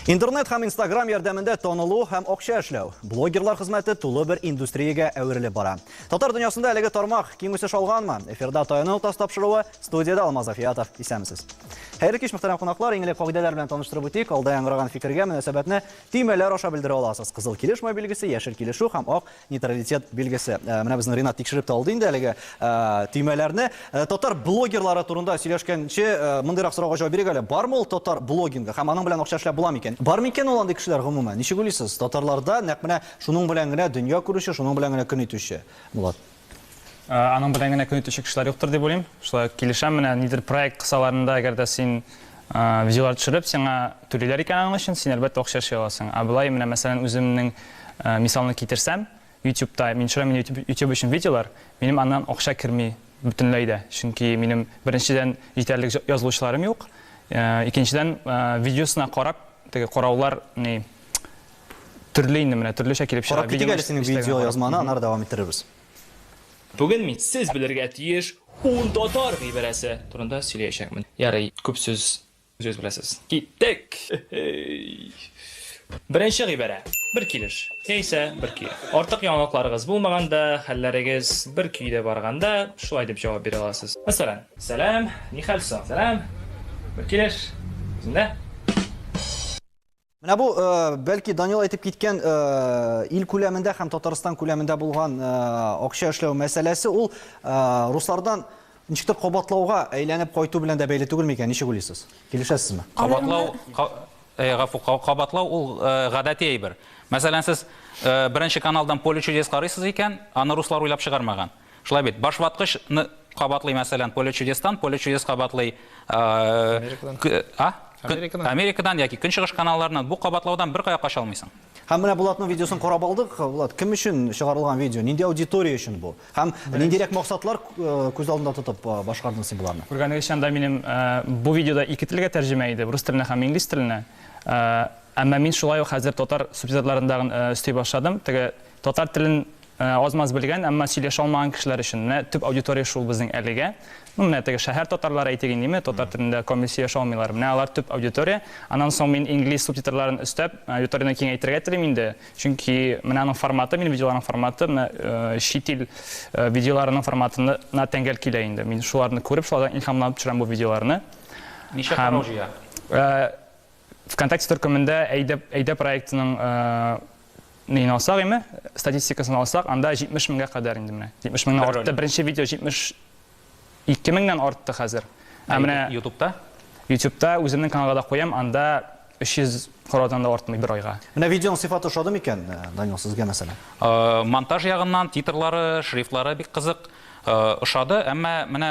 Интернет һәм Инстаграм ярдәмендә танылу һәм акча эшләү. Блогерлар хезмәте тулы бер индустриягә әверелеп бара. Татар дөньясында әлеге тармак киң үсеш алганмы? Эфирда Таяну ноктасы тапшыруы, студиядә Алмаз Афиятов. Исәнмесез. Хәерле кич, мөхтәрәм кунаклар. Иң элек кагыйдәләр белән таныштырып үтик. Алда яңгыраган фикергә мөнәсәбәтне төймәләр аша белдерә аласыз. Кызыл килешмәү билгесе, яшел килешү һәм ак Нейтралитет билгесе. Менә безнең Ринат тикшереп тә алды инде әлеге төймәләрне. Татар блогерлары турында сөйләшкәнче, мондыйрак сорауга җавап бирик әле. Бармы ул татар блогингы һәм аның белән акча эшләп була микән? Бар микән ул андый кешеләр гомумән? Ничек уйлыйсыз? Татарларда нәкъ менә шуның белән генә дөнья күрүче, шуның белән генә көн итүче, Булат. Аның белән генә көн итүче кешеләр юктыр дип уйлыйм. Шулай ук килешәм, менә нидер проект кысаларында, әгәр дә син видеолар төшереп, сиңа түлиләр икән аның өчен, син әлбәттә акча эшли аласың. Ә болай менә мәсәлән үземнең мисалны китерсәм, YouTube'та мин төшерәм инде YouTube өчен видеолар, минем аннан акча керми бөтенләй дә. Чөнки минем беренчедән җитәрлек язылучыларым юк, икенчедән видеосына карап, теге караулар ни төрле инде менә төрлечә килеп чыга. Карап китик әле синең видеоязманы, аннары дәвам иттерербез. Бүген мин сез белергә тиеш ун татар гыйбарәсе турында сөйләячәкмен. Ярый, күп сүз үзегез беләсез. Киттек! Беренче гыйбарә. Бер килеш, яисә бер көе. Артык яңалыкларыгыз булмаганда, хәлләрегез бер көйдә барганда, шулай дип җавап бирә аласыз. Мәсәлән, Сәлам, нихәл соң? Сәлам, бер килеш, үзеңдә? Менә бу, бәлки, Данил әйтеп киткән ил күләмендә һәм Татарстан күләмендә булган акча эшләү мәсьәләсе, ул руслардан ничектер кабатлауга әйләнеп кайту белән дә бәйле түгел микән? Ничек уйлыйсыз? Килешәсезме? Кабатлау, гафу, кабатлау ул гадәти әйбер. Мәсәлән, сез беренче каналдан Поле чудес карыйсыз икән, аны руслар уйлап чыгармаган. Шулай бит. Башваткыч ны кабатлый, мәсәлән, Поле чудестан, Поле чудес кабатлый. Америкадан. А? Америкадан. Америкадан яки Көнчыгыш каналларыннан. Бу кабатлаудан беркая кача алмыйсың. Һәм менә Булатның видеосын карап алдык. Булат, кем өчен чыгарылган видео? Нинди аудитория өчен бу? Һәм ниндирәк максатлар күз алдында тотып башкардың син боларны? Күргәнегезчә, анда минем бу видеода ике телгә тәрҗемә иде, рус теленә һәм инглиз теленә. Әмма мин шулай ук хәзер татар субтитрларын тагын өсти башладым. Теге татар телен Аз-маз белгән, әмма сөйләшә алмаган кешеләр өчен. Менә төп аудитория шул безнең әлегә. Ну, менә теге шәһәр татарлары әйтик инде, татар телендә камил сөйләшә алмыйлар. Менә алар төп аудитория. Аннан соң мин инглиз субтитрларын өстәп, аудиторияне киңәйтергә телим инде. Чөнки менә аның форматы, минем видеоларның форматы, менә чит ил видеоларының форматына тәңгәл килә инде. Мин шуларны күреп, шулардан илһамланып төшерәм бу видеоларны. Ничә карау җыя? ВКонтакте төркемендә Әйдә, Әйдә проектының неен алсак име, статистикасын алсак, анда 70 меңгә кадәр инде менә. 70 меңнән артты. Беренче видео 72 меңнән артты хәзер. Ә менә YouTube'та? YouTube'та үземнең каналга да куям, анда 300 караудан да артмый бер айга. Менә видеоның сыйфаты ошады микән, Данил, сезгә мәсәлән? Монтаж ягыннан, титрлары, шрифтлары бик кызык. Ошады, әмма менә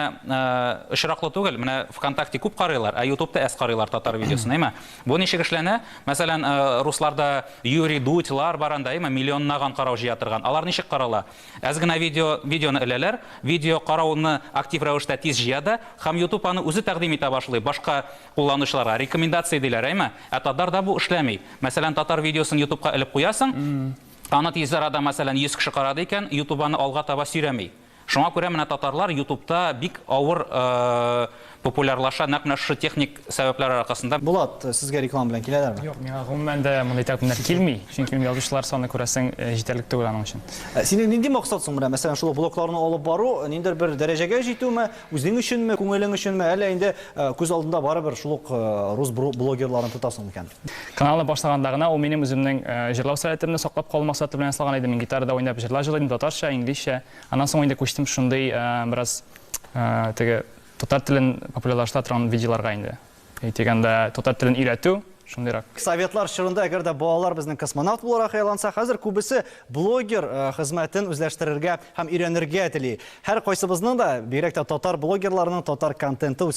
очраклы түгел, менә ВКонтакте күп карыйлар, ә Ютубта әз карыйлар татар видеосын, әйме? Бу ничек эшләнә? Мәсәлән, русларда Юрий Дудьлар бар анда, әйме, миллионнаган карау җыя торган. Алар ничек карала? Әз генә видео, видеоны эләләр, видео карауны актив рәвештә тиз җыя да, һәм Ютуб аны үзе тәкъдим итә башлый башка кулланучыларга, рекомендация диләр, әйме? Ә татарда бу эшләми. Мәсәлән, татар видеосын Ютубка элеп куясың, Аны тиз арада, мәсәлән, 100 кеше карады икән, Ютуб аны алга таба сөйрәми. Шуңа күрә менә татарлар Ютубта бик авыр популярлаша, нәкъ менә шушы техник сәбәпләр аркасында. Булат, сезгә реклама белән киләләрме? Юк, миңа гомумән дә мондый тәкъдимнәр килми, чөнки минем язучылар саны, күрәсең, җитәрлек түгел аның өчен. Синең нинди максат соң менә, мәсәлән, шул блогларны алып бару, ниндидер бер дәрәҗәгә җитүме, үзең өченме, күңелең өченме, әллә инде күз алдында барыбер шул ук рус блогерларын тотасың микән? Каналны башлаганда гына ул минем үземнең җырлау сәләтемне саклап калу максаты белән ясалган иде. Мин гитарада уйнап җырлар җырлыйм, татарча, инглизчә. Аннан соң инде күчтем шундый бераз теге татар телен популярлаштыра торган видеоларга инде. Әйтик, анда татар телен өйрәтү, шундыйрак. Советлар чорында әгәр дә балалар безнең космонавт буларак хыялланса, хәзер күбесе блогер хезмәтен үзләштерергә һәм өйрәнергә тели. Һәркайсыбызның да, бигрәк тә татар блогерларының татар контенты.